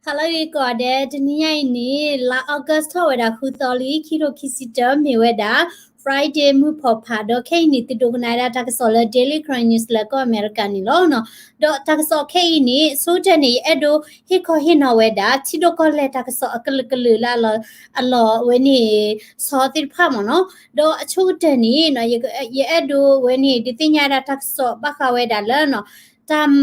ဟါလၢအဂ့ၤကိးဂၤဒဲး, တနံၤညါအံၤန့ၣ် လါ August ထီၣ်ဝဲဒၣ်ဃုသီလံ, ခံထိခံဆံတၢ မ့ၢ်ဝဲဒၣ် Friday မုၢ်ဖီၣ်ဖး, ဒီးခဲအံၤန့ၣ် သုဒိကနၣ်ဝဲဒၣ်တၢ်ကစီၣ်လၢ Daily Karen News လၢကီၢ်အမဲရကၤန့ၣ်လီၤ. ဒီးတၢ်ကစီၣ်ခဲအံၤန့ၣ် ဆိကတၢၢ်န့ၣ် ယအဲၣ်ဒိးဟ့ၣ်ခီဟ့ၣ်နီၤဝဲဒၣ် ထံဒိၣ်ကီၢ်လဲၢ်တၢ်ကစီၣ်အကလုာ်ကလုာ်လၢအလီၢ်, အလီၢ်ဝဲန့ၣ် ဆီသ့ၣ်တဖၣ်မ့ၢ်နီၤ. ဒီးအဆိကတၢၢ်န့ၣ် ယအဲၣ်ဒိးဝဲန့ၣ် ဒုးသ့ၣ်ညါဒၣ်တၢ်ကစီၣ်ဘၣ်ဃးဝဲဒၣ်လၢ တၢ်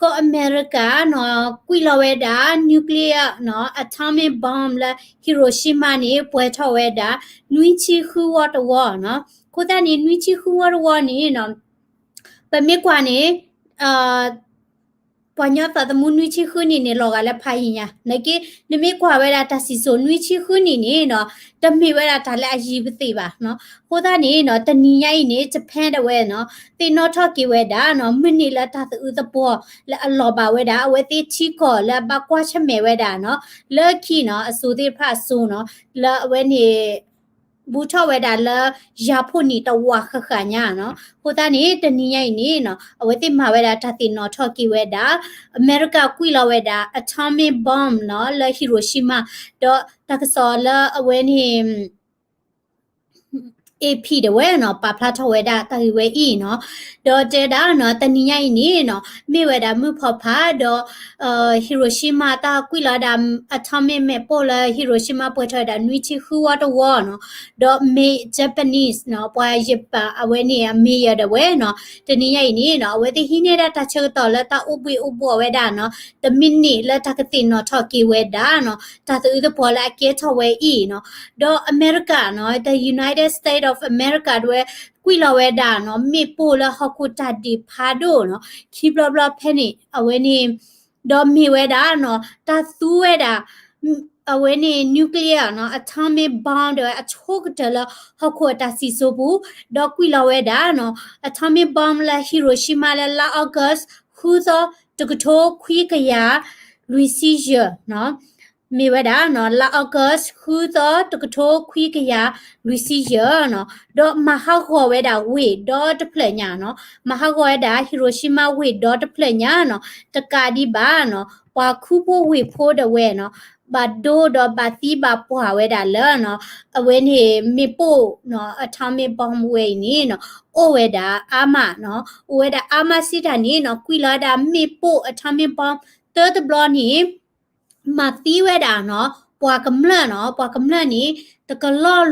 ကီၢ်အမဲရကၤနီၤ ကွံာ်လီၤဝဲဒၣ် nuclear နီၤ atomic bomb လၢ Hiroshima န့ၣ် ပှဲၤထီၣ်ဝဲဒၣ် နွံဆံဃုဝီတဝီနီၤ. အဃိသတးန့ၣ် နွံဆံဃုဝီတဝီန့ၣ်နီၤ ပမ့ၢ်ကွၢ်န့ၣ် ပှၤကညီသးသမူနွံဆံဃုနံၣ်န့ၣ် လီၤဂာ်လၢဖးယံၤညါ, နက့ နမ့ၢ်ကွၢ်ဝဲဒၣ်တၢ်စံၣ်စိၤနွံဆံဃုနံၣ်န့ၣ်နီၤ တမ့ၢ်ဝဲဒၣ်တၢ်လၢအယံၤပသ့ၣ်ဘၣ်နီၤ. အဃိသတးန့ၣ်နီၤ တနံၤညါအံၤန့ၣ် Japan ဒၣ်ဝဲနီၤ သ့ၣ်နီၣ်ထီၣ်က့ၤဝဲဒၣ်နီၤ မုၢ်နံၤလၢတၢ်သအုးသပှီၤလၢအလီၤဘၣ်ဝဲဒၣ် အဝဲသ့ၣ်ထံကီၢ်လၢအဘၣ်ကွၢ်ဆၢၣ်မဲာ်ဝဲဒၣ်နီၤ လၢခံနီၤ အစိၤသ့ၣ်တဖၣ်အစိၤနီၤ လၢအဝဲန့ၣ် ဘူးထီၣ်ဝဲဒၣ်လၢ ယၤဖိနံၣ်တဝာ်ဃၣ်ဃၣ်ညါနီၤ. အဃိသတးန့ၣ် တနံၤညါအံၤန့ၣ်နီၤ အဝဲသ့ၣ်မၤဝဲဒၣ်တၢ်သ့ၣ်နီၣ်ထီၣ်က့ၤဝဲဒၣ် အမဲရကၤကွံာ်လီၤဝဲဒၣ် atomic bomb နီၤ လၢ Hiroshima ဒီးတၢ်ကစီၣ်လၢအဝဲန့ၣ် AP ဒၣ်ဝဲနီၤ ပာ်ဖျါထီၣ်ဝဲဒၣ်တၢ်ဂ့ၢ်ဝဲအံၤနီၤ. ဒီးတဲဒၣ်နီၤ တနံၤညါအံၤန့ၣ်နီၤ မ့ၢ်ဝဲဒၣ်မုၢ်ဖီၣ်ဖးဒီး Hiroshima တၢ်ကွံာ်လီၤဝဲဒၣ် atomic မ့ၣ်ပိၢ်လၢ Hiroshima ပှဲၤထီၣ်ဝဲဒၣ်နွံဆံဃုဝီတဝီနီၤ. ဒီး Japanese နီၤ ပှၤယပၣ်အဝဲန့ၣ် mayor ဒၣ်ဝဲနီၤ တနံၤညါအံၤန့ၣ်နီၤ အဝဲသ့ၣ်ဟံးန့ၢ်ဒၣ်တၢ်ဆၢကတီၢ်လၢတၢ်အိၣ်ဘှံးအိၣ်ဘှီၣ်ဝဲဒၣ်နီၤ တမံးနံးလၢတၢ်ကသ့ၣ်နီၣ်ထီၣ်က့ၤဝဲဒၣ်နီၤ တၢ်သအုးသပှီၤလၢအကဲထီၣ်ဝဲအံၤနီၤ. ဒီးအမဲရကၤနီၤ the United States of America ဒၣ်ဝဲ ကွံာ်လီၤဝဲဒၣ်နီၤ မ့ၣ်ပိၢ်လၢဟီၣ်ခိၣ်တၢ်ဒုးဖးဒိၣ်နီၤ ခံဘျီဘျီဖဲန့ၣ် အဝဲန့ၣ် ဒီးမ့ၢ်ဝဲဒၣ်နီၤ တၢ်သူဝဲဒၣ် အဝဲန့ၣ် nuclear နီၤ atomic bomb ဒၣ်ဝဲအဆိကတၢၢ်လၢဟီၣ်ခိၣ်အတၢ်စံၣ်စိၤပူၤ ဒီးကွံာ်လီၤဝဲဒၣ်နီၤ atomic bomb လၢ Hiroshima လၢလါ August ဃုသီ တကထိခွံကယၤ လွံၢ်ဆံယဲၢ်နီၤ မ့ၢ်ဝဲဒၣ်နီၤ လါ August ဃုသီ တကထိခွံကယၤ လွံၢ်ဆံယဲၢ်နီၤ ဒီးမၤဟးဂီၤဝဲဒၣ်ဝ့ၢ်ဒီတဖျၢၣ်ညါနီၤ မၤဟးဂီၤဝဲဒၣ် Hiroshima ဝ့ၢ်ဒီတဖျၢၣ်ညါနီၤ တကးဒံးဘၣ်နီၤ ပှၤခူဖိဝ့ၢ်ဖိဒၣ်ဝဲနီၤ ဘၣ်ဒိဒီးဘၣ်သံဘၣ်ပှၢ်ဝဲဒၣ်လၢနီၤ အဝဲန့ၣ်မ့ၣ်ပိၢ်နီၤ atomic bomb ဝဲအံၤန့ၣ်နီၤ အိၣ်ဝဲဒၣ်အါမးနီၤ အိၣ်ဝဲဒၣ်အါမးစံးတၢ်န့ၣ်နီၤ ကွံာ်လီၤဝဲဒၣ်မ့ၣ်ပိၢ် atomic bomb တၢတဘျီန့ၣ် မၤသံဝဲဒၣ်နီၤ ပှၤကမျၢၢ်နီၤ ပှၤကမျၢၢ်န့ၣ် တကလီၢ်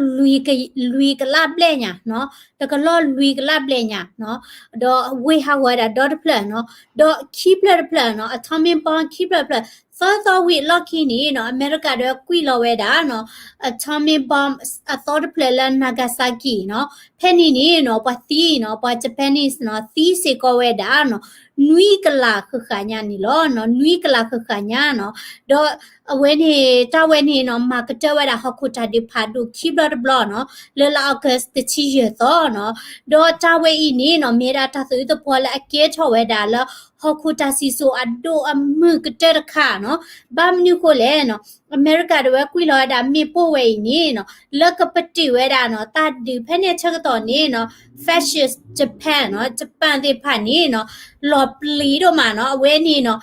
လွံၢ်ကလးဘျဲၣ်ညါနီၤ တကလီၢ်လွံၢ်ကလးဘျဲၣ်ညါနီၤ ဒီးဝ့ၢ်ဟးဂီၤဝဲဒၣ်ဒီတဖျၢၣ်နီၤ ဒီးခံဖျၢၣ်တဖျၢၣ်နီၤ atomic bomb ခံဖျၢၣ်တဖျၢၣ် သၢသီဝံၤအလီၢ်ခံန့ၣ်နီၤ အမဲရကၤဒၣ်ဝဲကွံာ်လီၤဝဲဒၣ်နီၤ atomic bomb အသီတဖျၢၣ်လၢ Nagasaki နီၤ ဖဲန့ၣ်န့ၣ်နီၤ ပှၤသံနီၤ ပှၤ Japanese နီၤ သံစ့ၢ်ကီးဝဲဒၣ်နီၤ နွံကလးဃၣ်ဃၣ်ညါန့ၣ်လီၤနီၤ နွံကလးဃၣ်ဃၣ်ညါနီၤ ဒီးအဝဲန့ၣ် တၢ်ဝဲန့ၣ်နီၤ မၤကတၢၢ်ဝဲဒၣ်ဟီၣ်ခိၣ်တၢ်ဒုးဖးဒိၣ်ခံဘျီတဘျီနီၤ လၢလါ August တဆံယဲၢ်သီနီၤ ဒီးတၢ်ဝဲအံၤန့ၣ်နီၤ မ့ၢ်ဝဲဒၣ်တၢ်သအုးသပှီၤလၢအကဲထီၣ်ဝဲဒၣ်လၢ ဟီၣ်ခိၣ်တၢ်စံၣ်စိၤအဒိၣ်အမုၢ်ကတၢၢ်တခါနီၤ ဘၣ်မနုၤဃိလဲၣ်နီၤ အမဲရကၤဒၣ်ဝဲကွံာ်လီၤဝဲဒၣ်မ့ၣ်ပိၢ်ဝဲအံၤန့ၣ်နီၤ လၢကပတုာ်ဝဲဒၣ်နီၤ တၢ်ဒုးဖဲန့ၣ်ဆၢကတီၢ်န့ၣ်နီၤ fascist Japan နီၤ Japan သ့ၣ်တဖၣ်န့ၣ်နီၤ လီၤပျံၤဒိၣ်မးနီၤ အဝဲန့ၣ်နီၤ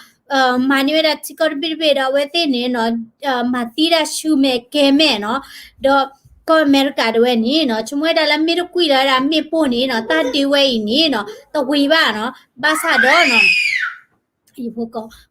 မၤန့ၢ်ဝဲဒၣ်ထံကီၢ်တဘ့ၣ်တဘ့ၣ်ဒီးအဝဲသ့ၣ်န့ၣ်နီၤ မၤသံဒၣ်ဆူၣ်မဲာ်ကဲၤမဲာ်နီၤ ဒီးကီၢ်အမဲရကၤဒၣ်ဝဲန့ၣ်နီၤ ဆိကမိၣ်ဝဲဒၣ်လၢမ့ၢ်တကွံာ်လီၤဝဲဒၣ်မ့ၣ်ပိၢ်န့ၣ်နီၤ တၢ်ဒုးဝဲအံၤန့ၣ်နီၤ တဝံၤဘၣ်နီၤ ဘၣ်ဆၣ်ဒီးနီၤ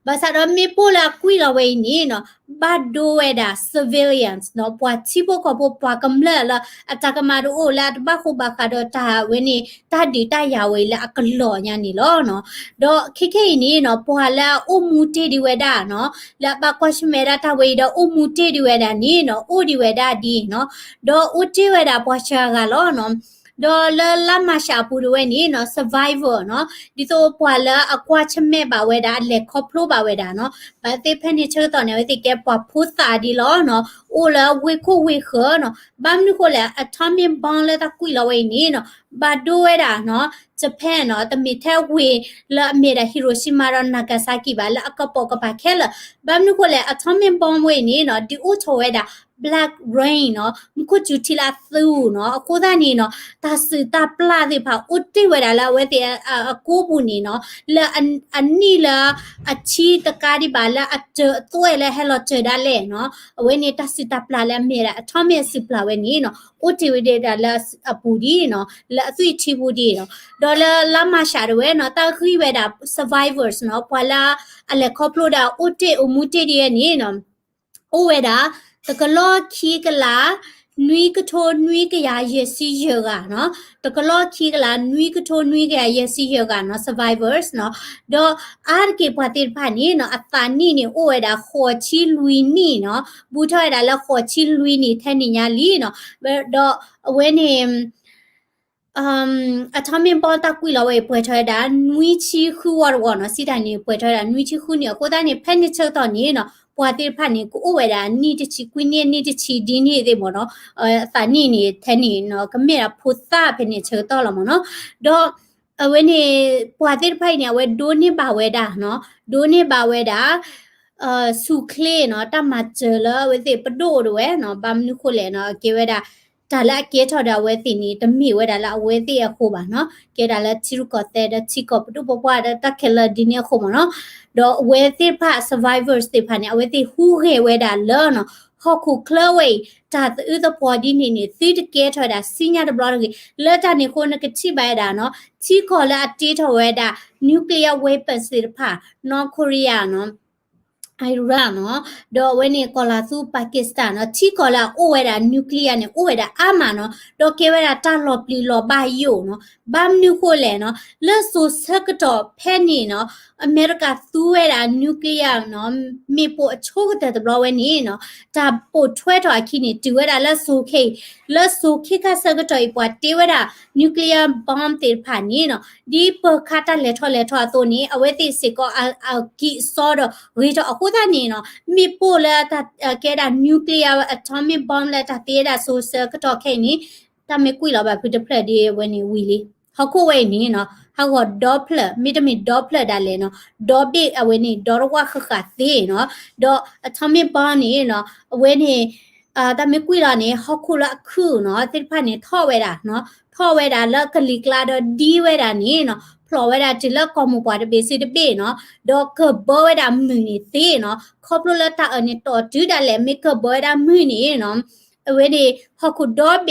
ဘၣ်ဆၣ်ဒီးမ့ၣ်ပိၢ်လၢအကွံာ်လီၤဝဲအံၤန့ၣ်နီၤ ဘၣ်ဒိဝဲဒၣ် civilians နီၤ ပှၤထံဖိကီၢ်ဖိ ပှၤကမျၢၢ်လၢအတၢ်ကမၣ်တအိၣ်လၢအတဘၣ်ဃိဘၣ်ဃးဒီးတၢ်ဝဲန့ၣ် တၢ်ဒုးတၢ်ယၤဝဲအံၤလၢအကလီၤညါန့ၣ်လီၤနီၤ ဒီးခဲခဲအံၤန့ၣ်နီၤ ပှၤလၢအအိၣ်မူတ့ၢ်ဒံးဝဲဒၣ်နီၤ လၢအဘၣ်ကွၢ်ဆၢၣ်မဲာ်ဒၣ်တၢ်ဝဲအံၤဒီးအိၣ်မူတ့ၢ်ဒံးဝဲဒၣ်န့ၣ်နီၤ အိၣ်ဒံးဝဲဒၣ်ဒ်နီၤ ဒီးအိၣ်တ့ၢ်ဝဲဒၣ်ပှၤစှၤဂၤလီၤနီၤ ဒီးလၢလါမၢ်ၡးအပူၤဒၣ်ဝဲန့ၣ်နီၤ survivor နီၤ ဒ်သိးပှၤလၢအကွၢ်ဆၢၣ်မဲာ်ဘၣ်ဝဲဒၣ် အလဲၤခီဖျိဘၣ်ဝဲဒၣ်နီၤ ဘၣ်သ့ၣ်ဖဲန့ၣ်ဆၢကတီၢ်န့ၣ် အဝဲသ့ၣ်ကဲပှၤဖိသၣ်ဒံးလီၤနီၤ အိၣ်လၢဝ့ၢ်ခိၣ်ဝ့ၢ်ဃၢၤနီၤ ဘၣ်မနုၤဃိလဲၣ် atomic bomb လၢတၢ်ကွံာ်လီၤဝဲအံၤန့ၣ်နီၤ ဘၣ်ဒိဝဲဒၣ်နီၤ Japan နီၤ တမ့ၢ်ထဲဝ့ၢ်လၢအမ့ၢ်ဒၣ် Hiroshima ဒီး Nagasaki ဘၣ် လၢအကပိာ်ကပၤခဲလၢာ် ဘၣ်မနုၤဃိလဲၣ် atomic bomb ဝဲအံၤန့ၣ်နီၤ ဒုးအိၣ်ထီၣ်ဝဲဒၣ် black rain နီၤ, မူခိၣ်စူၤထံလၢအသူနီၤ. အဃိသတးန့ၣ်နီၤ တၢ်စုၣ်တၢ်ပျၢ်သ့ၣ်တဖၣ်အိၣ်တ့ၢ်ဝဲဒၣ်လၢအဝဲသ့ၣ်အကိးပူၤန့ၣ်နီၤ, လၢအနံၣ်လၢအဆံတကးဒံးဘၣ် လၢအတၢၤအသွဲၣ်လၢဟဲလီၤစၢၤဒၣ်လဲာ်နီၤ, အဝဲန့ၣ်တၢ်စုၣ်တၢ်ပျၢ်လၢအမ့ၢ်ဒၣ် atomic အစုၣ်ပျၢ်ဝဲန့ၣ်နီၤ အိၣ်တ့ၢ်ဝဲဒၣ်လၢအပူၤဒ်နီၤ, လၢအသွံၣ်ထံပူၤဒ်နီၤ. ဒီးလၢလါမၢ်ၡးဒၣ်ဝဲနီၤ တၢ်ဂံၢ်ဝဲဒၣ် survivors နီၤ, ပှၤလၢအလဲၤခီဖျိဒီးအိၣ်တ့ၢ်အိၣ်မူတ့ၢ်ဒ်အံၤန့ၣ်နီၤ အိၣ်ဝဲဒၣ် တကလီၢ်ခံကလး နွံကထိနွံကယၤယဲၢ်ဆံယဲၢ်ဂၤနီၤ, တကလီၢ်ခံကလး နွံကထိနွံကယၤယဲၢ်ဆံယဲၢ်ဂၤနီၤ survivors နီၤ. ဒီးအါတက့ၢ်ပှၤသ့ၣ်တဖၣ်န့ၣ်နီၤ အသးနံၣ်န့ၣ်အိၣ်ဝဲဒၣ်ဃိးဆံလွံၢ်နံၣ်နီၤ, ဘူးထီၣ်ဝဲဒၣ်လၢဃိးဆံလွံၢ်နံၣ်ထဲန့ၣ်ညါလံနီၤ. ဒီးအဝဲန့ၣ် atomic bomb တၢ်ကွံာ်လီၤဝဲအံၤ ပှဲၤထီၣ်ဝဲဒၣ် နွံဆံဃုဝီတဝီနီၤ, စံးတၢ်န့ၣ် ပှဲၤထီၣ်ဝဲဒၣ် နွံဆံဃုနံၣ်. အဃိသတးန့ၣ် ဖဲန့ၣ်ဆၢကတီၢ်န့ၣ်နီၤ ပှၤသ့ၣ်တဖၣ်န့ၣ် ကအိၣ်ဝဲဒၣ်နံၣ်တဆံ ကွံနံၣ် နံၣ်တဆံ ဒ်န့ၣ်သ့ၣ်မ့ၢ်နီၤ, အသးနံၣ်န့ၣ် ထဲန့ၣ်နီၤ ကမ့ၢ်ဒၣ်ဖိသၣ်ဖဲန့ၣ်ဆၢကတီၢ်လီၤမ့ၢ်နီၤ. ဒီးအဝဲန့ၣ် ပှၤသ့ၣ်တဖၣ်အံၤန့ၣ် အဝဲဒိးန့ၢ်ဘၣ်ဝဲဒၣ်နီၤ, ဒိးန့ၢ်ဘၣ်ဝဲဒၣ် ဆူၣ်ချ့နီၤ, တၢ်မၤစၢၤလၢအဝဲသ့ၣ်ပဒိၣ်အိၣ်ဒၣ်ဝဲနီၤ, ဘၣ်မနုၤဃိလဲၣ်နီၤ, အကဲဝဲဒၣ် တၢ်လၢအကဲထီၣ်ဒီးအဝဲသ့ၣ်န့ၣ် တမ့ၢ်ဝဲဒၣ်လၢအဝဲသ့ၣ်အဃိဘၣ်နီၤ, ကဲဒၣ်လၢထံရူၢ်ကီၢ်သဲးဒီးထံကီၢ်ပဒိၣ်ပပှၢ်ဒီးတၢ်ခဲလၢာ်ဒ်န့ၣ်အဃိမ့ၢ်နီၤ. ဒီးအဝဲသ့ၣ်တဖၣ် survivors သ့ၣ်တဖၣ်န့ၣ် အဝဲသ့ၣ်ဟူးဂဲၤဝဲဒၣ်လၢနီၤ, ဟီၣ်ခိၣ်ချၢဝဲအံၤ တၢ်သအုးသပှီၤဒ်န့ၣ်န့ၣ် သုတကဲထီၣ်ဝဲဒၣ်ဆူညါတဘျီတဂ့ၤ. လၢတၢ်န့ၣ်အဃိ နကထံၣ်ဘၣ်ဝဲဒၣ်နီၤ, ထံကီၢ်လၢအတ့ထီၣ်ဝဲဒၣ် nuclear weapons သ့ၣ်တဖၣ် North Korea နီၤ Iran နီၤ, ဒီးအဝဲန့ၣ်ကီၢ်လၤသူ Pakistan နီၤ, ထံကီၢ်လၢအအိၣ်ဝဲဒၣ် nuclear န့ၣ် အိၣ်ဝဲဒၣ်အါမးနီၤ, ဒီးကဲဝဲဒၣ်တၢ်လီၤပျံၤလီၤဘၣ်ယိၣ်နီၤ. ဘၣ်မနုၤဃိလဲၣ်နီၤ, လၢစိၤဆၢကတီၢ်ဖဲန့ၣ်နီၤ, အမဲရကၤသူဝဲဒၣ် nuclear နီၤ, မ့ၣ်ပိၢ်အဆိကတၢၢ်တဘျီဝဲန့ၣ်နီၤ, တၢ်ပိာ်ထွဲထီၣ်အခံန့ၣ် တုၤဝဲဒၣ်လၢစိၤခဲအံၤ, လၢစိၤခဲခါဆၢကတီၢ်အံၤ ပှၤတ့ဝဲဒၣ် nuclear bomb သ့ၣ်တဖၣ်န့ၣ်နီၤ, ဒ်ပၢၤခါတၢ်လဲၤထီၣ်လဲၤထီအသိးန့ၣ် အဝဲသ့ၣ်စ့ၢ်ကီးအကံၢ်အစီဒီးဂ့ၤထီၣ်အဃိသတးန့ၣ်နီၤ, မ့ၣ်ပိၢ်လၢတၢ်ကဲဒၣ် nuclear atomic bomb လၢတၢ်တ့ဝဲဒၣ်စိၤဆၢကတီၢ်ခဲအံၤန့ၣ် တၢ်မ့ၢ်ကွံာ်လီၤဘၣ်ဖုတဖျၢၣ်ဒ်အဝဲန့ၣ်ဝံၤလံ. ဟီၣ်ခိၣ်ဝဲအံၤန့ၣ်နီၤ, ဟးဂီၤဒီဖျၢၣ်, မ့တမ့ၢ်ဒီဖျၢၣ်ဒၣ်လဲာ်နီၤ, ဒီဘ့ၣ်အဝဲန့ၣ် ဒီတဝၢ်ဃၣ်ဃၣ်သ့နီၤ, ဒီး atomic bomb န့ၣ်နီၤ, အဝဲန့ၣ် တၢ်မ့ၢ်ကွံာ်လီၤန့ၣ် ဟီၣ်ခိၣ်လၢအခုၣ်နီၤ သ့ၣ်တဖၣ်န့ၣ် ထီၣ်ဝဲဒၣ်နီၤ, ထီၣ်ဝဲဒၣ်လၢကလံၤကျါဒီးဒ်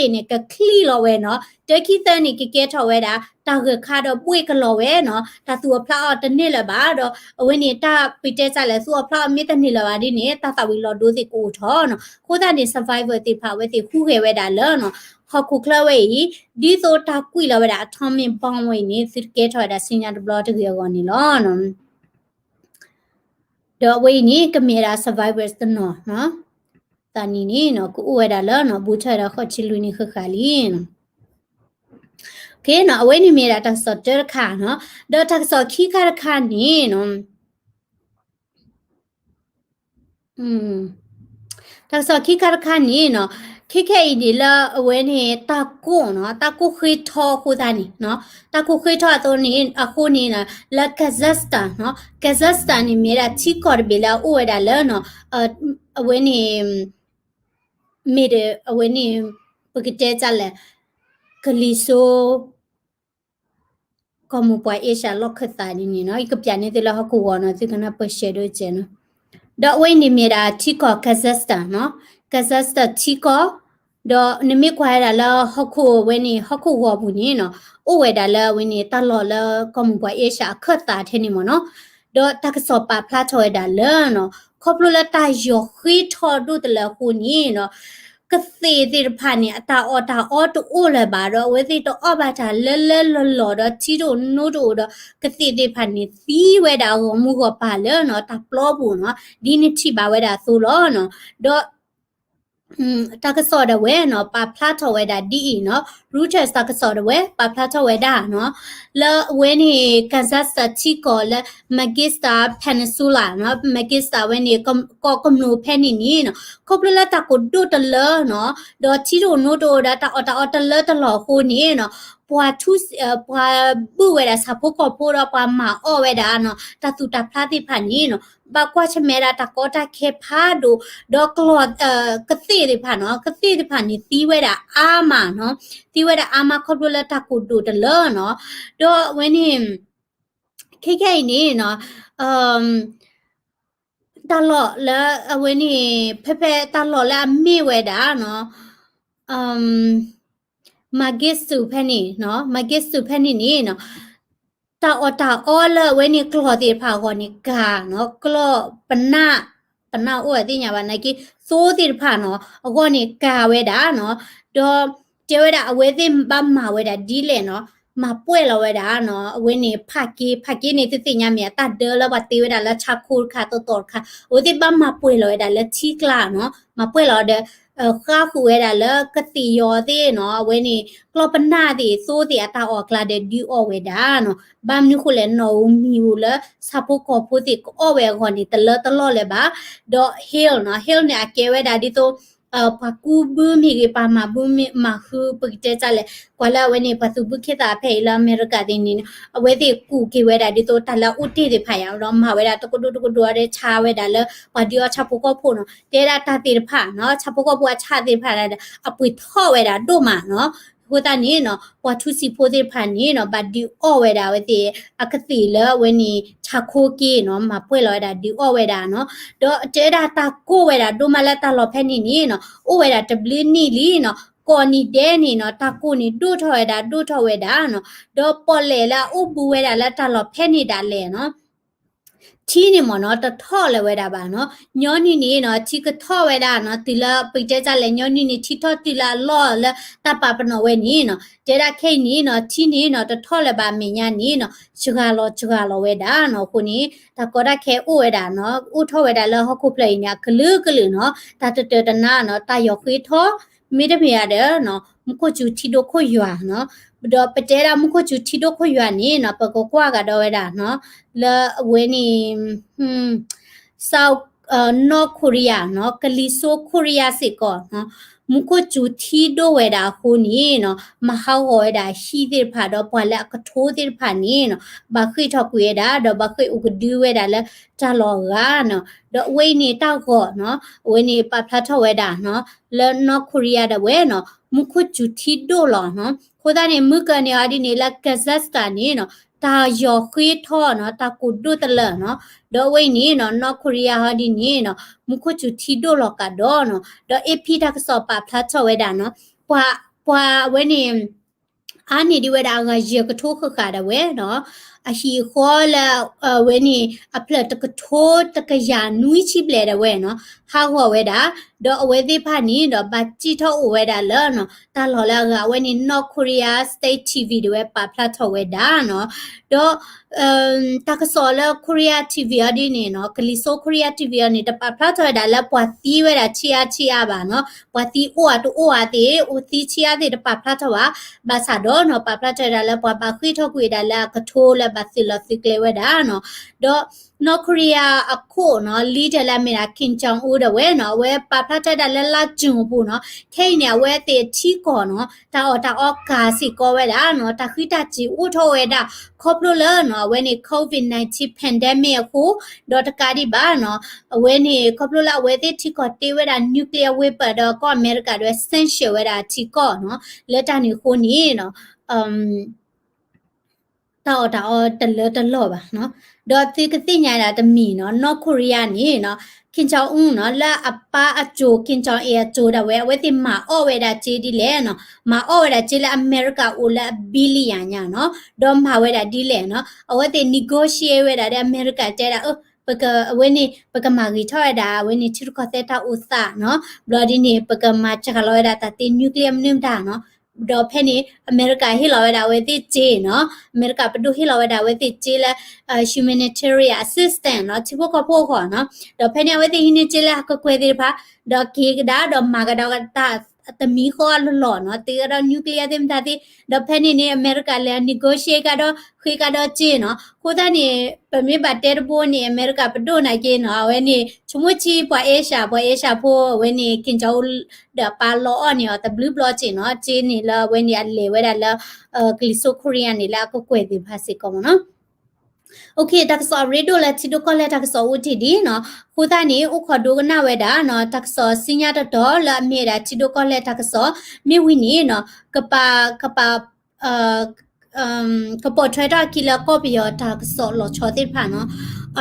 ဝဲဒၣ်န့ၣ်နီၤ, ဖျိးဝဲဒၣ်တုၤလၢကီၢ်မိၢ်ပှၢ်တဘ့ၣ်ဆူတဘ့ၣ်နီၤ, ဒီးကဘၢဝဲဒၣ်မုၢ်န့ၣ်သ့နီၤ, ခီဖျိလၢတၢ်အၢၣ်န့ၣ်တီၢ်တုၤဒၣ်လဲာ် မ့ၢ်ကဘၢဝဲဒၣ်မုၢ်န့ၣ်နီၤ အဝဲန့ၣ် ဟီၣ်ခိၣ်ဒီဘ့ၣ်န့ၣ် ကချံးလီၤဝဲနီၤ, တၢခံသၢန့ၣ် ကကဲထီၣ်ဝဲဒၣ် တၢ်ဂၢၢ်ခါဒီးဘှ့ၣ်ကလီၤဝဲနီၤ, တၢ်သူၣ်အီၣ်ဖျးအီၣ်တန့ၢ်လၢၤဘၣ်, ဒီးအဝဲန့ၣ် တၢ်ပတဲစၢ်လဲၣ် သူၣ်အီၣ်ဖျးအီၣ်မ့ၢ်တန့ၢ်လၢၤဘၣ်ဒ်န့ၣ် တၢ်သၣ်ဝံၤလီၤဒိသ့ၣ်ကအိၣ်ထီၣ်နီၤ, အဃိသတးန့ၣ် survivor သ့ၣ်တဖၣ် အဝဲသ့ၣ်ဟူးဂဲၤဝဲဒၣ်လၢနီၤ, ဟီၣ်ခိၣ်ချၢဝဲအံၤ ဒ်သိးတၢ်ကွံာ်လီၤဝဲဒၣ် atomic bomb ဝဲအံၤန့ၣ် သုတကဲထီၣ်ဝဲဒၣ်ဆူညါတဘျီတဂ့ၤအဂီၢ်န့ၣ်လီၤ. ဒီးအဝဲအံၤန့ၣ် ကမ့ၢ်ဝဲဒၣ် survivors တနီၤနီၤ, သးနံၣ်န့ၣ်နီၤ ကအိၣ်ဝဲဒၣ်လၢနီၤ ဘူးထီၣ်ဝဲဒၣ်ဃိးဆံလွံၢ်နံၣ်ဃၣ်ဃၣ်လံနီၤ. နီၤ အဝဲန့ၣ်မ့ၢ်ဒၣ်တၢ်ကစီၣ်တၢတခါနီၤ, ဒီးတၢ်ကစီၣ်ခံခါတခါန့ၣ်နီၤ တၢ်ကစီၣ်ခံခါတခါန့ၣ်နီၤ, ခဲခဲအံၤန့ၣ်လၢအဝဲန့ၣ် တၢ်ကိၢ်နီၤ, တၢ်ကိၢ်ဃ့ထီအဃိသတးန့ၣ်, တၢ်ကိၢ်ဃ့ထီအသိးန့ၣ် အဃိန့ၣ် လၢ Kazakhstan နီၤ, Kazakhstan န့ၣ်မ့ၢ်ဒၣ်ထံကီၢ်တဘ့ၣ်လၢအအိၣ်ဝဲဒၣ်လၢနီၤ, အဝဲန့ၣ် မ့ၢ်ဒီးအဝဲန့ၣ် ပကတဲတၢ်လဲၣ်, ကလံၤစိ ကီၢ်မိၢ်ပှၢ်အ့ရှၢၣ်လီၢ်ခၢၣ်သးဒ်န့ၣ်နီၤ, ယကပျးန့ၢ်သုလၢဟီၣ်ခိၣ်ဂီၤနီၤ, သုကနၢ်ပၢၢ်ရှဲဒိၣ်ကဲနီၤ. ဒီးအဝဲအံၤန့ၣ်မ့ၢ်ဒၣ်ထံကီၢ် Kazakhstan နီၤ, Kazakhstan ထံကီၢ်, ဒီးနမ့ၢ်ကွၢ်ဝဲဒၣ်လၢဟီၣ်ခိၣ်ဝဲန့ၣ် ဟီၣ်ခိၣ်ဂီၤပူၤန့ၣ်နီၤ, အိၣ်ဝဲဒၣ်လၢအဝဲန့ၣ် တၢ်လီၢ်လၢကီၢ်မိၢ်ပှၢ်အ့ရှၢၣ်အခၢၣ်သးထဲန့ၣ်မ့ၢ်နီၤ. ဒီးတၢ်ကစီၣ်ပာ်ဖျါထီၣ်ဝဲဒၣ်လၢနီၤ, ခီဖျိလၢတၢ်ယီၤဃ့ထီဒိၣ်တလၢအဃိန့ၣ်နီၤ ကသ့ၣ်သ့ၣ်တဖၣ်န့ၣ် အတၢ်အီၣ်တၢ်အီတအိၣ်လၢၤဘၣ်ဒီး အဝဲသ့ၣ်တအီၣ်ဘၣ်တၢ်လၢလၢလီၢ်လီၢ်ဒီး ထံတအိၣ်နိတအိၣ်ဒီး ကသ့ၣ်သ့ၣ်တဖၣ်န့ၣ် သံဝဲဒၣ်အဂီၢ်မူဂီၢ်ပၤလၢနီၤ တၢ်ပျီပူၤနီၤ ဒ်နထံၣ်ဘၣ်ဝဲဒၣ်အသိးလီၤနီၤ. ဒီး တၢ်ကစီၣ်ဒၣ်ဝဲနီၤ ပာ်ဖျါထီၣ်ဝဲဒၣ်ဒ်အံၤနီၤ, Reuters တၢ်ကစီၣ်ဒၣ်ဝဲ ပာ်ဖျါထီၣ်ဝဲဒၣ်နီၤ, လၢအဝဲန့ၣ် Kazakhstan ထံကီၢ်လၢ Magista Peninsula နီၤ, Magista ဝဲန့ၣ် ကီၢ်ကမျူၢ်ဖဲန့ၣ်န့ၣ်နီၤ, ခီဖျိလၢတၢ်ကိၢ်ဒိၣ်တလၢနီၤ, ဒီးထံတအိၣ်နိတအိၣ်ဒီးတၢ်အီၣ်တၢ်အီတလၢတလီၢ်အဃိန့ၣ်နီၤ, ပှၤထူ, ပှၤဘုၣ်ဝဲဒၣ်ဆၣ်ဖိကီၢ်ဖိဒီးပှၤမၤအီၣ်ဝဲဒၣ်နီၤ တၢ်သူၣ်တၢ်ဖျါသ့ၣ်တဖၣ်န့ၣ်နီၤ ဘၣ်ကွၢ်ဆၢၣ်မဲာ်ဒၣ်တၢ်ကီတၢ်ခဲဖးဒိၣ်, ဒီးကျီၢ်, ကသ့ၣ်သ့ၣ်တဖၣ်နီၤ ကသ့ၣ်သ့ၣ်တဖၣ်န့ၣ် သံဝဲဒၣ်အါမးနီၤ, သံဝဲဒၣ်အါမးခီဖျိလၢတၢ်ကိၢ်ဒိၣ်တလၢနီၤ, ဒီးအဝဲန့ၣ် ခဲခဲအံၤန့ၣ်နီၤ တၢ်လီၢ်လၢအဝဲန့ၣ် ဖဲဖဲတၢ်လီၢ်လၢအမ့ၢ်ဝဲဒၣ်နီၤ Mangistu ဖဲန့ၣ်နီၤ Mangistu ဖဲန့ၣ်န့ၣ်နီၤ တၢ်အီၣ်တၢ်အီလၢအဝဲန့ၣ်ကျီၢ်သ့ၣ်တဖၣ်အဂီၢ်န့ၣ် ကၤနီၤ ကျီၢ်ပနၢ်, ပနၢ်အိၣ်အသ့ၣ်ညါဘၣ်နာ်က့ သိသ့ၣ်တဖၣ်နီၤ အဂီၢ်န့ၣ်ကၤဝဲဒၣ်နီၤ, ဒီးတဲဝဲဒၣ်အဝဲသ့ၣ်ဘၣ်မၤဝဲဒၣ်ဒ်လဲၣ်နီၤ မၤပှဲၢ်လီၤဝဲဒၣ်နီၤ အဝဲန့ၣ်ဖးက့, ဖးက့န့ၣ်သုသ့ၣ်ညါမ့ၢ်ဧါ တၢ်ဒၢလၢပှၤတ့ဝဲဒၣ်လၢဆါခိတခါ တီတီတခါ အဝဲသ့ၣ်ဘၣ်မၤပှဲၢ်လီၤဝဲဒၣ်လၢထံကျါနီၤ မၤပှဲၢ်လီၤဒီး ဃါဃုာ်ဝဲဒၣ်လၢကသ့ၣ်ယီၤသ့ၣ်နီၤ အဝဲန့ၣ် ကျီၢ်ပနၢ်သ့ၣ် သိသ့ၣ်အတၢ်အီၣ်အကျါဒီးဒုးအီၣ်ဝဲဒၣ်နီၤ ဘၣ်မနုၤဃိလဲၣ် နီၣ်ဧိၤမံၤဧိၤလၢဆၣ်ဖိကီၢ်ဖိသ့ၣ်ကအီၣ်ဝဲအဂီၢ်န့ၣ် တလၢတလီၢ်လၢၤဘၣ်, ဒီး Hill နီၤ Hill န့ၣ် အကဲဝဲဒၣ်ဒ်သိး ပှၤကူဘုမ့ၢ်ဂ့ၤ ပှၤမၤဘုမ့ၢ်မၤဃု ပကတဲတၢ်လဲၣ် ကွၢ်လၢအဝဲန့ၣ် ပှၤသူၣ်ဘုခ့သၣ်ဖဲအံၤလၢအမဲရကၤသ့ၣ်န့ၣ် အဝဲသ့ၣ်ကူၣ်က့ၤဝဲဒၣ်ဒ်သိးတၢ်လၢအအိၣ်တ့ၢ်သ့ၣ်တဖၣ်ယါဒီး မၤဝဲဒၣ်တကဒိၣ်တကဒိၣ်ဒီးဆါဝဲဒၣ်လၢ ပှၤဒုးအီၣ်ဆၣ်ဖိကီၢ်ဖိနီၤ တဲဒၣ်တၢ်သ့ၣ်တဖၣ်နီၤ ဆၣ်ဖိကီၢ်ဖိအဆၣ်သ့ၣ်တဖၣ်န့ၣ် အပှ့ၤထီၣ်ဝဲဒၣ်ဒိၣ်မးနီၤ အဃိသတးန့ၣ်နီၤ ပှၤထူစံာ်ဖိသ့ၣ်တဖၣ်န့ၣ်နီၤ ဘၣ်ဒုးအီၣ်ဝဲဒၣ်အဝဲသ့ၣ် အကသ့ၣ်လၢအဝဲန့ၣ် ဆၣ်ခိက့နီၤ မၤပှဲၢ်လီၤဝဲဒၣ်ဒုးအီၣ်ဝဲဒၣ်နီၤ ဒီးတဲဒၣ်တၢ်ကိၢ်ဝဲဒၣ်ဒိၣ်မးလၢတၢ်လီၢ်ဖဲန့ၣ်န့ၣ်နီၤ အိၣ်ဝဲဒၣ်တဘျုးနံၣ်လံနီၤ ကိးနံၤဒဲးန့ၣ်နီၤ တၢ်ကိၢ်န့ၣ်ဒိၣ်ထီၣ်ဝဲဒၣ်ဒိၣ်ထီၣ်ဝဲဒၣ်နီၤ ဒီးပီၣ်လဲၣ်လၢအအိၣ်ဘူးဝဲဒၣ်လၢတၢ်လီၢ်ဖဲန့ၣ်ဒၣ်လဲာ်နီၤ ထံန့ၣ်မ့ၢ်နီၤ တထီၣ်လၢၤဝဲဒၣ်ဘၣ်နီၤ ညီနုၢ်န့ၣ်နီၤ ထံကထီၣ်ဝဲဒၣ်နီၤ တုၤလၢပကတဲတၢ်လဲၣ် ညီနုၢ်န့ၣ် ထံထီၣ်တုၤလၢအလီၢ်လၢတၢ်ပာ်ပနီၣ်ဝဲန့ၣ်နီၤ တဲဒၣ်ခဲအံၤန့ၣ်နီၤ ထံန့ၣ်နီၤ တထီၣ်လၢၤဘၣ်အမဲာ်ညါန့ၣ်နီၤ စှၤလီၤစှၤလီၤဝဲဒၣ်နီၤ အဃိန့ၣ် တၢ်ကီတၢ်ခဲအိၣ်ဝဲဒၣ်နီၤ အိၣ်ထီၣ်ဝဲဒၣ်လၢဟီၣ်ခိၣ်ဖျၢၣ်အံၤန့ၣ် အကလုာ်ကလုာ်နီၤ တၢ်တတၢၢ်တနါနီၤ တၢ်ယီၤဃ့ထီၣ် မ့တမ့ၢ်ဧါဒီး မူခိၣ်စူၤထံဒိၣ်ခိၣ်ယွၤနီၤ ဒီးပတဲဒၣ်မူခိၣ်စူၤထံဒိၣ်ခိၣ်ယွၤန့ၣ်နီၤ ပကကွၢ်ကဒီးဝဲဒၣ်နီၤ လၢအဝဲန့ၣ် South, North Korea နီၤ ကလံၤစိးခိရံယါစ့ၢ်ကီးနီၤ မူခိၣ်စူၤထံဒိၣ်ဝဲဒၣ်အဃိန့ၣ်နီၤ မၤဟးဂီၤဝဲဒၣ်ဟံၣ်သ့ၣ်တဖၣ် ဒီးပှၤလၢအကထိသ့ၣ်တဖၣ်န့ၣ်နီၤ ဘၣ်ဃ့ၢ်ထီၣ်ကွံာ်ဝဲဒၣ် ဒီးဘၣ်ဃ့ၢ်အိၣ်ကဒုဝဲဒၣ်လၢတၢ်လီၢ်အဂၤနီၤ ဒီးအဝဲအံၤန့ၣ်တၢ်ဂီၤနီၤ အဝဲန့ၣ်ပာ်ဖျါထီၣ်ဝဲဒၣ်နီၤ လၢ North Korea ဒၣ်ဝဲနီၤ မူခိၣ်စူၤထံဒိၣ်လီၤနီၤ အဃိသတးန့ၣ် မုၢ်ကၢန့ၣ်အီၤဒ်န့ၣ် လၢ Kazakhstan န့ၣ်နီၤ တၢ်ယီၤဃ့ထီၣ်နီၤ တၢ်ကိၢ်ဒိၣ်တလၢာ်နီၤ ဒီးအဝဲအံၤန့ၣ်နီၤ North Korea ဟီဒ်န့ၣ်နီၤ မူခိၣ်စူၤထံဒိၣ်လီၤကဒီးနီၤ ဒီး A P တၢ်ကစီၣ်ပာ်ဖျါထီၣ်ဝဲဒၣ်နီၤ ပှၤ, ပှၤအဝဲန့ၣ် အါန့ၢ်ဒံးဝဲဒၣ်အဂၤယဲၢ်ကထိဃၣ်ဃၣ်ဒၣ်ဝဲနီၤ အဟံၣ်အဃီလၢ အဝဲန့ၣ် အဖျၢၣ်တကထိတကယၤနွံဆံဘျဲၣ်ဒၣ်ဝဲနီၤ ဟးဂီၤဝဲဒၣ် ဒီးအဝဲသ့ၣ်တဖၣ်န့ၣ်ဒီးဘၣ်စံၣ်ထီၣ်အိၣ်ဝဲဒၣ်လၢနီၤ တၢ်လီၢ်လၢအဂၤ အဝဲန့ၣ် North Korea State T V ဒၣ်ဝဲပာ်ဖျါထီၣ်ဝဲဒၣ်နီၤ ဒီး တၢ်ကစီၣ်လၢ Korea T V အီၤဒ်န့ၣ်နီၤ ကလံၤစိး Korea T V အီၤန့ၣ် တပာ်ဖျါထီၣ်ဝဲဒၣ်လၢပှၤသံဝဲဒၣ်ဆံးအါဆံးအါဘၣ်နီၤ ပှၤသံအိၣ်ဧါတအိၣ်ဧါသ့ၣ် အိၣ်သံဆံးအါသ့ၣ်တပာ်ဖျါထီၣ်ဘၣ် ဘၣ်ဆၣ်ဒီးနီၤ ပာ်ဖျါထီၣ်ဝဲဒၣ်လၢပှၤဘၣ်ဃ့ၢ်ထီၣ်ကွံာ်ဝဲဒၣ်လၢအကထိလၢဘၣ်သုးလီၤသုးကျဲဝဲဒၣ်နီၤ ဒီး North Korea အခိၣ်နီၤ leader လၢအမ့ၢ်ဒၣ် Kim Jong Un ဒၣ်ဝဲနီၤ အဝဲပာ်ဖျါထီၣ်ဝဲဒၣ်လၢလါကၠူၣ်အပူၤနီၤ ခဲအံၤန့ၣ် အဝဲသ့ၣ်ထံကီၢ်နီၤ တၢ်အီၣ်တၢ်အီကၤစ့ၢ်ကီးဝဲဒၣ်နီၤ တၢ်ဃံတၢ်စ့ၤအိၣ်ထီၣ်ဝဲဒၣ် ခီဖျိလၢနီၤ အဝဲန့ၣ် COVID nineteen pandemic အဃိ ဒီးတကးဒံးဘၣ်နီၤ အဝဲန့ၣ် ခီဖျိလၢအဝဲသ့ၣ်ထံကီၢ်တ့ဝဲဒၣ် nuclear weapon ဒီးကီၢ်အမဲရကၤဒၣ်ဝဲ sanction ဝဲဒၣ်အထံကီၢ်နီၤ လၢတၢ်န့ၣ်အဃိန့ၣ်နီၤ တၢ်အီၣ်တၢ်အီတလၢတလီၢ်ဘၣ်နီၤ ဒီးသုကသ့ၣ်ညါဒၣ်တမံၤနီၤ North Korea န့ၣ်နီၤ Kim Jong Un နီၤ လၢအပၢ်အစိၤ Kim Jong Il အစိၤဒၣ်ဝဲ အဝဲသ့ၣ်မၤအီၣ်ဝဲဒၣ်စ့ဒ်လဲၣ်နီၤ မၤအီၣ်ဝဲဒၣ်စ့လၢအမဲရကၤအိၣ်လၢအ billion ညါနီၤ ဒီးမၤဝဲဒၣ်ဒ်လဲၣ်နီၤ အဝဲသ့ၣ် negotiate ဝဲဒၣ်ဒီးအမဲရကၤတဲဒၣ် ပက အဝဲန့ၣ် ပကမၤဂ့ၤထီၣ်ဝဲဒၣ် အဝဲန့ၣ်ထံရူၢ်ကီၢ်သဲးတၢ်အိၣ်သးနီၤ ဘျီဒ်န့ၣ် ပကမၤစှၤလီၤဝဲဒၣ်တၢ်သ့ nuclear မနုၤမတၤနီၤ ဒီးဖဲန့ၣ် အမဲရကၤဟ့ၣ်လီၤဝဲဒၣ်အဝဲသ့ၣ်စ့နီၤ အမဲရကၤပဒိၣ်ဟ့ၣ်လီၤဝဲဒၣ်အဝဲသ့ၣ်စ့လၢ humanitarian assistance နီၤ ထံဖိကီၢ်ဖိအဂီၢ်နီၤ ဒီးဖဲန့ၣ် အဝဲသ့ၣ်ဟံးန့ၢ်စ့လၢဟးကကွဲၢ်သ့ၣ်တဖၣ် ဒီးက့ၤကဒါဒီးမၤကဒီးတၢ် တမံၤဃီအလီၢ်လီၢ်နီၤ, တ့ကဒီး nuclear သ့ၣ်မတၤသ့ၣ်, ဒီးဖဲန့ၣ်န့ၣ် အမဲရကၤလဲၤ negotiate ကဒီး ဃ့ကဒီးစ့နီၤ. အဃိသတးန့ၣ် ပမ့ၢ်ဘၣ်တဲတဘိန့ၣ် အမဲရကၤပဒိၣ်နာ်က့နီၤ, အဝဲန့ၣ် ဆိကမိၣ်ဆံ ပှၤ Asia ပှၤ Asia ဖိ အဝဲန့ၣ် Kim Jong Un ဒီးပာ်လီၤအီၣ်န့ၣ်အီၤ တဘျုးဘျီစ့နီၤ, စ့န့ၣ်လၢအဝဲန့ၣ်အလဲၤဝဲဒၣ်လၢ ကလံၤစိး Korea န့ၣ်လၢအကကွဲၢ်သ့ၣ်တဖၣ်စ့ၢ်ကီးမ့ၢ်နီၤ. တၢ်ကစီၣ်အရ့ဒိၣ်လၢထံဒိၣ်ကီၢ်လဲၢ်တၢ်ကစီၣ်အိၣ်တ့ၢ်ဒံးနီၤ. အဃိသတးန့ၣ် အိၣ်ခိးဒိကနၣ်ဝဲဒၣ်နီၤ, တၢ်ကစီၣ်ဆူညါတတီၤလၢအမ့ၢ်ဝဲဒၣ်ထံဒိၣ်ကီၢ်လဲၢ်တၢ်ကစီၣ် မ့ၢ်ဝံၤန့ၣ်နီၤ, ကပာ် ကပာ် ကပိာ်ထွဲထီၣ်အခံလၢကီၢ်ပယီၤတၢ်ကစီၣ်လီၤဆီသ့ၣ်တဖၣ်နီၤ.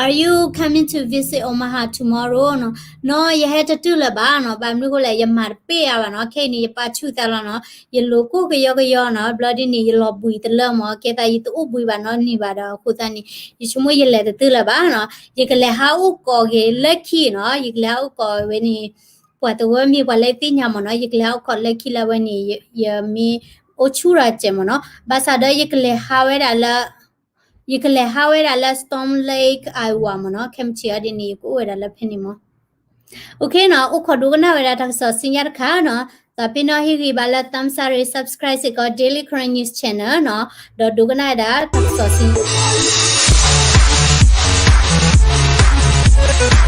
Are you coming to visit Omaha tomorrow နီၤ, နီၤ ယဟဲတတုၤလၢၤဘၣ်နီၤ, ဘၣ်မနုၤအဃိလဲၣ် ယမၤတပ့ၢ်အါဘၣ်နီၤ, ခဲအံၤန့ၣ် ယပာ်ဆူၣ်သးလီၤနီၤ, ယလိၤကိၢ်ကယီကယီနီၤ, ဘျီဒ်န့ၣ် ယလီၤဘှံးတလၢမ့ၢ်, ကဲသးယတအိၣ်ဘှံးဘၣ်နီတနံၤဘၣ်ဒီး အဃိသတးန့ၣ် ယဆိကမိၣ်ယလဲၤတတုၤလၢၤဘၣ်နီၤ, ယကလဲၤဟးအိၣ်ကီးက့ၤလၢခံနီၤ, ယကလဲၤဟးအိၣ်ကီးဝဲန့ၣ် ပှၤတဝၢမ့ၢ်ပှၤလၢသ့ၣ်ညါမ့ၢ်နီၤ, ယကလဲၤဟးအိၣ်ကီးလၢခံလၢဝဲန့ၣ် ယမ့ၢ်အိၣ်ဆူၣ်ထီၣ်စဲးမ့ၢ်နီၤ, ဘၣ်ဆၣ်ဒီးယကလဲၤဟးဝဲဒၣ်လၢ ယကလဲၤဟးဝဲဒၣ်လၢ Storm Lake, Iowa မ့ၢ်နီၤ, ခဲမုၢ်ဆ့ၣ်အီၤဒ်န့ၣ် ယကအိၣ်ဝဲဒၣ်လၢဖဲန့ၣ်မ့ၢ်. အိၣ်ခ့နီၤ, အိၣ်ခိးဒိကနၣ်ဝဲဒၣ်တၢ်ကစီၣ်ဆူညါတခါနီၤ, သးပ့ၤနီၣ်ဟ့ၣ်ဂံၢ်ဘါလၢ thumbs up ရ့ subscribe စ့ၢ်ကီး Daily Karen News Channel နီၤ, ဒီးဒိကနၣ်ဝဲဒၣ်တၢ်ကစီၣ်ဆူညါ